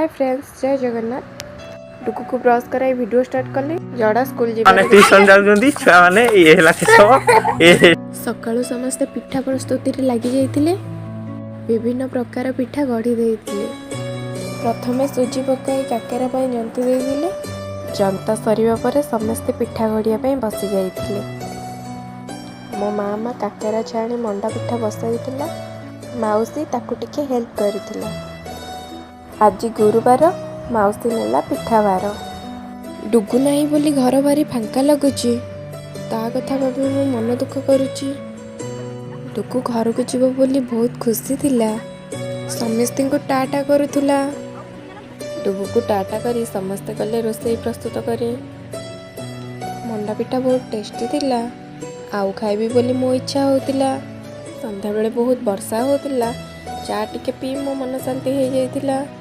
ହାଏ friends, ଜୟ Jagannath. ଡୁକୁକୁ brush କରାଇ video start କଲି। ଜଡ଼ା ସ୍କୁଲ ମାନେ ଯିବାର। ଟିଉସନ ଯାଉଛନ୍ତି ଛୁଆମାନେ। ଇଏ ହେଲା କେଶବ, ଇଏ। ସକାଳୁ ସମସ୍ତେ ପିଠା ପ୍ରସ୍ତୁତିରେ ଲାଗି ଯାଇଥିଲେ। ବିଭିନ୍ନ ପ୍ରକାର ପିଠା ଗଢ଼ି ଦେଇଥିଲେ। ପ୍ରଥମେ ସୁଜି ପକାଇ କାକେରା ପାଇଁ ଜନ୍ତି ଦେଇଥିଲେ। ଜନ୍ତା ସରିବା ପରେ ସମସ୍ତେ ପିଠା ଗଢ଼ିବା ପାଇଁ ବସି ଯାଇଥିଲେ। ମୋ ମାମା କାକେରା ଛାଣି ମଣ୍ଡା ପିଠା ବସାଇଥିଲା। ମାଉସୀ ତାକୁ ଟିକେ ହେଲ୍ପ କରିଥିଲା। ଆଜି ଗୁରୁବାର, ମାଉସୀ ନେଲା ପିଠା ଭାର। ଡୁଗୁ ନାହିଁ ବୋଲି ଘର ଭାରି ଫାଙ୍କା ଲାଗୁଛି। ତା କଥା ଭାବି ମୁଁ ମନ ଦୁଃଖ କରୁଛି। ଡୁଗୁ ଘରକୁ ଯିବ ବୋଲି ବହୁତ ଖୁସି ଥିଲା। ସମସ୍ତଙ୍କୁ ଟାଟା କରୁଥିଲା। ଡୁଗୁକୁ ଟାଟା କରି ସମସ୍ତେ ଗଲେ ରୋଷେଇ ପ୍ରସ୍ତୁତ କରି। ମଣ୍ଡା ପିଠା ବହୁତ ଟେଷ୍ଟି ଥିଲା। ଆଉ ଖାଇବି ବୋଲି ମୋ ଇଚ୍ଛା ହେଉଥିଲା। ସନ୍ଧ୍ୟାବେଳେ ବହୁତ ବର୍ଷା ହେଉଥିଲା। ଚା ଟିକେ ପିଇ ମୋ ମନ ଶାନ୍ତି ହେଇଯାଇଥିଲା।